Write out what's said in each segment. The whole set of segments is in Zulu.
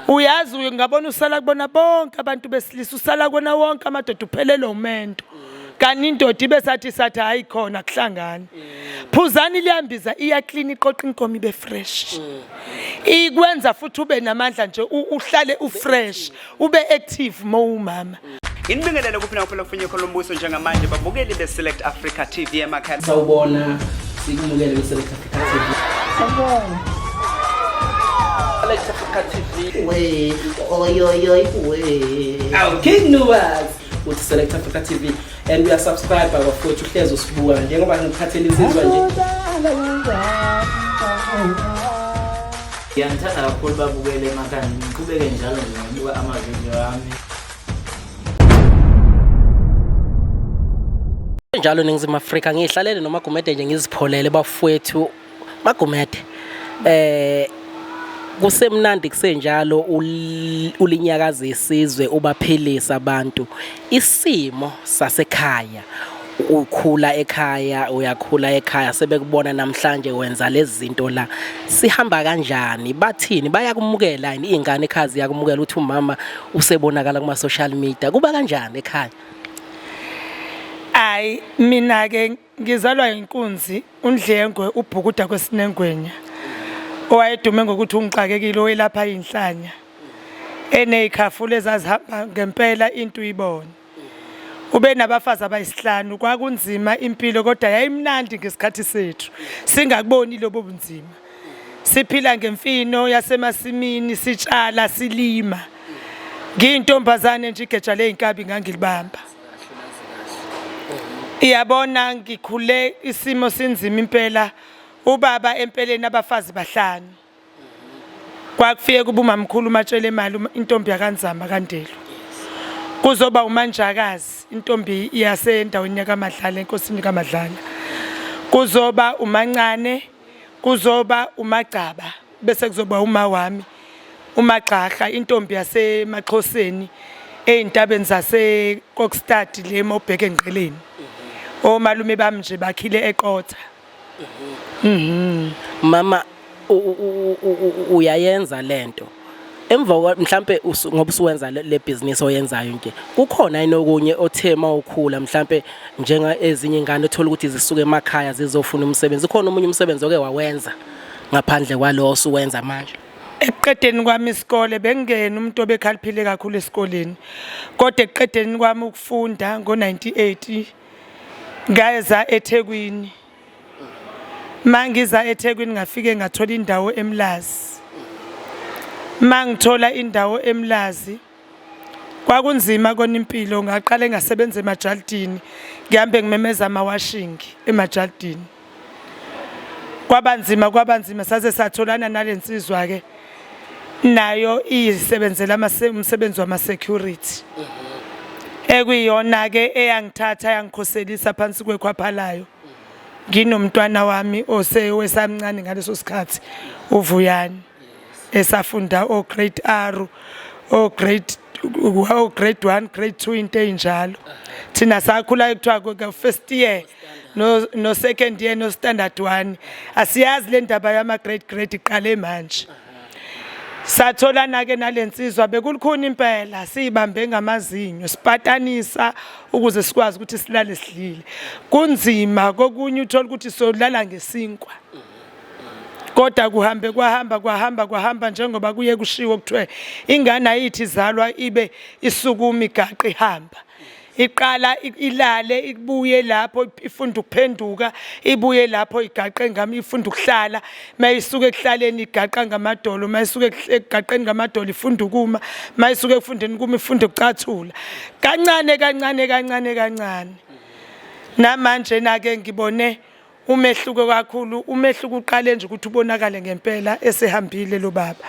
Uyazi ngabona usala kubona bonke abantu besilisa, usala kona wonke amadoda, uphelelwe umento. Kanti indoda ibe sathi sathi hayi khona kuhlangana. Phuzani liyambiza, iyaklina, iqoqa inkomo ibe fresh. Ikwenza futhi ube namandla nje, uhlale ufresh, ube active mowumama. Nginibingelele kuphi nakuphela kufunye khona umbuso njengamanje babukeli be-Select Africa TV emakhaya. Sawubona, sikumukele kwi-Select Africa TV. Sawubona. Select Africa TV. We, oy oy oy we. Awu King Nuwas uthi Select Africa TV and we are subscribe bafowethu, uhlezi usibuka njengoba ngikuphathele insizwa nje. Ngiyanithanda kakhulu babukele emakhaya, ngiqhubeke njalo nje ngokubuka amavidiyo ami. Njalo Ningizimu Afrika ngihlalele noMagumede nje ngizipholele bafowethu. Magumede, kusemnandi kusenjalo, ulinyakaza isizwe, ubaphilisa abantu. Isimo sasekhaya, ukhula ekhaya, uyakhula ekhaya, sebekubona namhlanje wenza lezi zinto la, sihamba kanjani? Bathini? Bayakumukela yini iy'ngane ekhaya? Ziyakumukela ukuthi umama usebonakala kuma-social media? Kuba kanjani ekhaya? Ayi, mina ke ngizalwa inkunzi uNdlengwe ubhukuda kwesinengwenya, owayedume ngokuthi ungixakekile, owelapha inhlanya, eney'khafula ezazihamba ngempela into uyibone. Ube nabafazi abayisihlanu. Kwakunzima impilo kodwa yayimnandi ngesikhathi sethu, singakuboni lobo bunzima, siphila ngemfino yasemasimini, sitshala, silima. Ngiyintombazane nje, igeja ley'nkabi ngangilibamba. Iyabona, ngikhule isimo sinzima impela. Ubaba empeleni abafazi bahlanu. Kwakufike kuba umamkhulu uMatshele imali, intombi yakaNzama kaNdelo. Kuzoba uManjakazi, intombi yasendaweni yakaMadlala, enkosini kaMadlala. Kuzoba uMancane, kuzoba uMagcaba, bese kuzoba uma wami uMagxarha, intombi yasemaXhoseni ey'ntabeni zaseKokstad le mawubheke engqeleni. Omalume bami nje bakhile eQotha. Mama, uyayenza lento emva mhlambe ngoba usuwenza le business oyenzayo nje, kukhona yini okunye othe mawukhula, mhlambe njenga ezinye ingane othola ukuthi zisuka emakhaya zizofuna umsebenzi, khona omunye umsebenzi oke wawenza ngaphandle kwalo osuwenza manje? Ekuqedeni kwami isikole, bengingena umuntu obekhaliphile kakhulu esikoleni, kodwa ekuqedeni kwami ukufunda ngo-98 ngayeza eThekwini. Mangiza eThekwini ngafike ngathola indawo eMlazi. Mangithola indawo eMlazi kwakunzima kona impilo, ngaqale ngasebenza emajalidini, ngihambe ngimemeza amawashing emajalidini. Kwabanzima, kwabanzima, saze satholana nalensizwa ke, nayo iyisebenzela umsebenzi wama security, ekuyiyona ke eyangithatha yangikhoselisa phansi kwekhwapha layo nginomntwana wami osewesamncane ngaleso sikhathi, uVuyani, esafunda o grade R, o grade 1, grade 2, into eyinjalo. Thina sakhula kuthiwa first year, no second year, no standard 1. Asiyazi le ndaba yama grade iqale manje. Satholana ke nalensizwa, bekulukhuni impela, siyibambe ngamazinyo, sipatanisa ukuze sikwazi ukuthi silale sidlile. Kunzima kokunye, uthola ukuthi solala ngesinkwa, kodwa kuhambe kwahamba kwahamba kwahamba, njengoba kuye kushiwo kuthiwe ingane ayithi izalwa ibe isukuma igaqa ihamba. Iqala ilale, ibuye lapho ifunda ukuphenduka, ibuye lapho igaqe ngami, ifunda ukuhlala. Mayisuka ekuhlaleni igaqa ngamadolo, mayisuka ekugaqeni ngamadolo ifunda ukuma, mayisuka ekufundeni kuma ifunda ukucathula, kancane kancane kancane kancane. Namanje na-ke ngibone umehluko kakhulu. Umehluko uqale nje ukuthi ubonakale ngempela esehambile lo baba.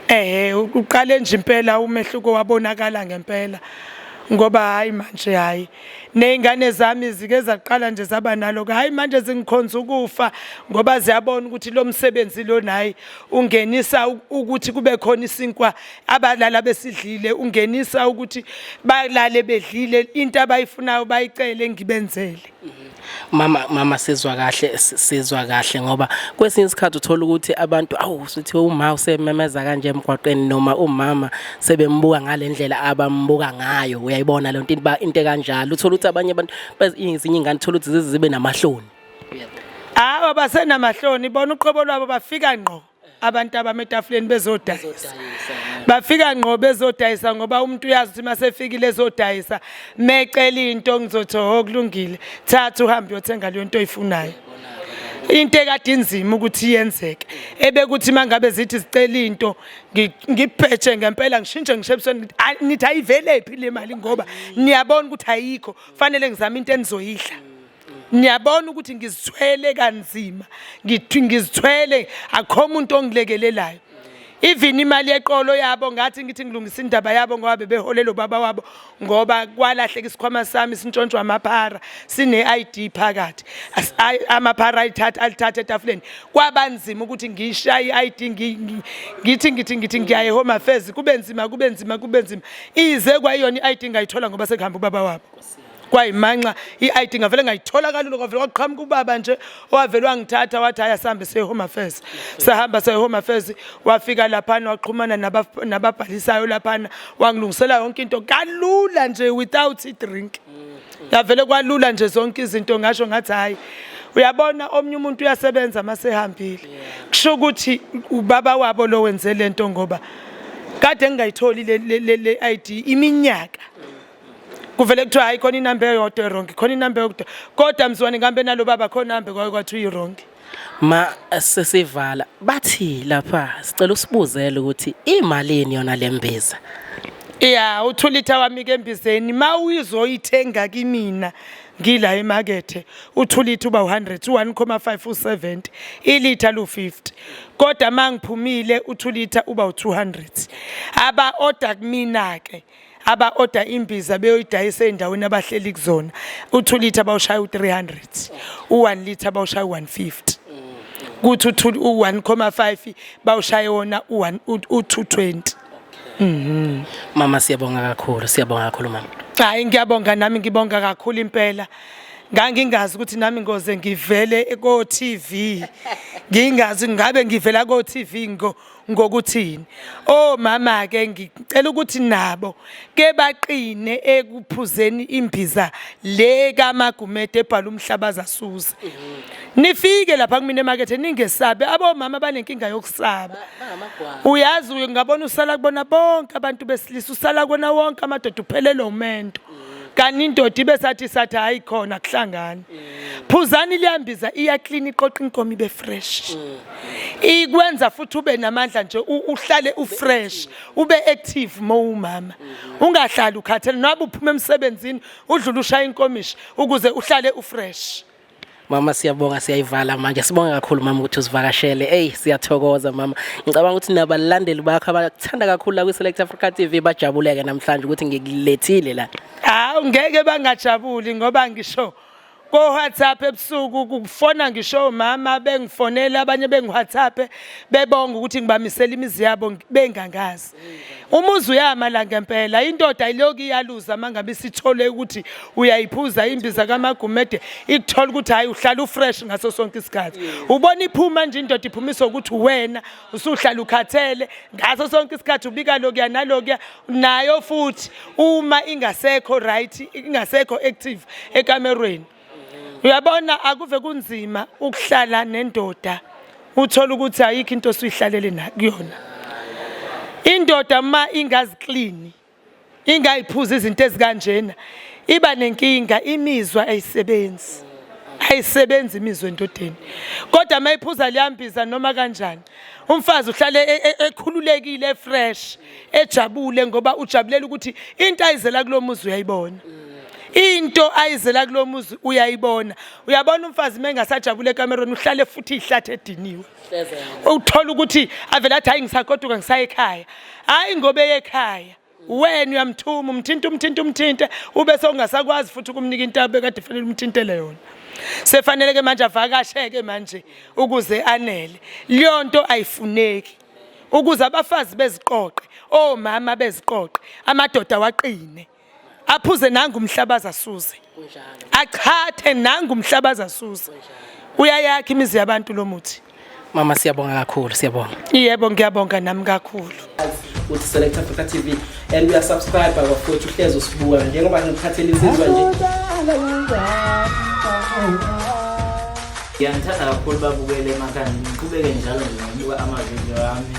Ehe, uqale nje impela umehluko wabonakala ngempela. Ngoba hayi manje hayi ney'ngane zami zike zaqala nje zaba nalo hayi manje zingikhonza ukufa ngoba ziyabona ukuthi lo msebenzi lona hayi ungenisa ukuthi kube khona isinkwa abalala besidlile, ungenisa ukuthi balale bedlile, into abayifunayo bayicele ngibenzele. Mama sizwa kahle, sizwa kahle ngoba kwesinye isikhathi uthola ukuthi abantu awu sithi uma usememeza kanje emgwaqeni noma umama sebembuka ngalendlela abambuka ngayo, uyayibona le nto into ekanjalo. Uthola ukuthi abanye abantu ezinye ingane uthola ukuthi zize zibe namahloni. Hawu, abasenamahloni bona uqobo lwabo, bafika ngqo abantu abame etafuleni bezodayisa, bafika ngqo bezodayisa ngoba umuntu uyazi ukuthi masefikile ezodayisa mecela into ngizothi ho kulungile, thatha uhambe uyothenga leyo nto oyifunayo. Into ekade inzima ukuthi iyenzeke ebekuthi mangabe zithi zicela into ngibheje ngempela ngishintshe ngisho ebusweni, ngithi ayivelephi le mali ngoba niyabona ukuthi ayikho, fanele ngizame into enizoyidla. Niyabona ukuthi ngizithwele kanzima, ngithi ngizithwele, akho umuntu ongilekelelayo. Even imali yeqolo yabo ngathi ngithi ngilungisa indaba yabo ngoba bebeholela ubaba wabo, ngoba kwalahleka isikhwama sami sintshontshwa amaphara sine-ID phakathi, amaphara ayithatha alithatha etafuleni, kwabanzima ukuthi ngiyishaye i-ID, ngithi ngithi ngithi ngiya e-Home Affairs, kube nzima kube nzima kube nzima, ize kwayiyona i-ID ngayithola ngoba sekuhamba ubaba wabo. Kwayimanxa i-ID ngavele ngayithola kalula, kwavele kwaqhamuka ubaba nje owavele wangithatha wathi hhayi asihambe siye e-Home Affairs. Sahamba siye e-Home Affairs, wafika laphana waxhumana nababhalisayo laphana, wangilungisela yonke into kalula nje without i-drink. Yavele kwalula nje zonke izinto, ngasho ngathi hhayi uyabona omunye umuntu uyasebenza masehambile, kusho ukuthi ubaba wabo lo wenze lento ngoba kade ngingayitholi le ID iminyaka. Kuvele kuthiwa hayi khona inamba eyodwa e-wrong, khona inamba eyodwa, kodwa mzwane ngihambe nalo baba khona hambe kwaye kwathiwa i-wrong. Ma sesivala bathi lapha sicela usibuzele ukuthi imalini yona lembiza. Ya, u-2 litre wami ke embizeni ma uyizoyithenga kimina ngila emakethe, u-2 litre uba u-100, u-1.5 u-70, ilitha lu-50, kodwa ma ngiphumile u-2 litre uba u-200. Aba order kumina ke aba order imbiza beyoyidayisa ey'ndaweni abahleli kuzona, u-2 litre bawushaya u-300, u-1 litre bawushaya u-150, kuthi u-1.5 bawushaye wona u-220. Mama siyabonga kakhulu, siyabonga kakhulu mama. Hayi ngiyabonga nami, ngibonga kakhulu impela. Ngangingazi ukuthi nami ngoze ngivele ko TV. Ngingazi ngabe ngivela ko TV ngokuthini. Oh mama ke ngicela ukuthi nabo ke baqine ekuphuzeni imbiza le kaMagumede ebhala umhlaba zasuza. Nifike lapha kumina emakethe ningesabe, abomama banenkinga yokusaba. Uyazi ungabona usala kubona bonke abantu besilisa, usala kubona wonke amadoda uphelelwe umendo. Kanti indoda ibe sathi sathi hayi khona kuhlangana. Phuzani liyambiza, iya clean, iqoqa inkomo ibe fresh. Ikwenza futhi ube namandla nje, uhlale ufresh, ube active mo umama. Ungahlali ukhathele noma uphuma emsebenzini udlula ushaya inkomishi ukuze uhlale ufresh. Mama siyabonga, siyayivala manje. Sibonga kakhulu mama ukuthi usivakashele. Hey siyathokoza mama. Ngicabanga ukuthi nabalandeli bakho abakuthanda kakhulu la kwi-Select Africa TV bajabuleke namhlanje ukuthi ngikulethile la. Hawu ngeke bangajabuli ngoba ngisho ko WhatsApp ebusuku kufona ngisho mama bengifonela, abanye bengi WhatsApp bebonga ukuthi ngibamisela imizi yabo bengangazi. Umuzi uyama la ngempela, indoda iloku iyaluza mangabe isithole ukuthi uyayiphuza imbiza kaMagumede, ikuthola ukuthi hayi uhlala ufresh ngaso sonke isikhathi. Ubona iphuma nje indoda iphumisa ukuthi wena usuhlala ukhathele ngaso sonke isikhathi, ubika lokuya nalokuya nayo futhi uma ingasekho right, ingasekho active ekamerweni. Uyabona akuve kunzima ukuhlala nendoda uthola ukuthi ayikho into osuyihlalele na kuyona. Indoda ma ingaziklini, ingayiphuza izinto ezikanjena, iba nenkinga, imizwa ayisebenzi. Ayisebenzi imizwa endodeni. Kodwa mayiphuza liyambiza noma kanjani, umfazi uhlale ekhululekile, fresh, ejabule ngoba ujabulela ukuthi into ayizela kulomuzi uyayibona. Into ayizela kulomuzi uyayibona. Uyabona umfazi mengasajabule ekamerweni uhlale futhi ihlathe ediniwe. Uthola ukuthi avela athi hayi ngisagoduka ngisaya ekhaya. Hayi ngoba eyekhaya. Wena uyamthuma, umthinta, umthinta, umthinte, ube sewungasakwazi futhi ukumnika into abekade fanele umthintele yona. Sefanele ke manje avakasheke manje ukuze anele. Leyo nto ayifuneki. Ukuze abafazi beziqoqe, omama beziqoqe, amadoda waqine. Aphuze nangu umhlabaza asuze. Achathe nangu umhlabaza asuze. Uyayakha imizi yabantu lo muthi. Mama siyabonga kakhulu, siyabonga. Yebo, ngiyabonga nami kakhulu. Uthi Select Africa TV and uya subscribe bafowethu, uhlezi usibuka njengoba ngikuthathela insizwa nje. Ngiyanithanda kakhulu babukele emakhaya, ngiqhubeke njalo nje ngokubuka amavidiyo ami.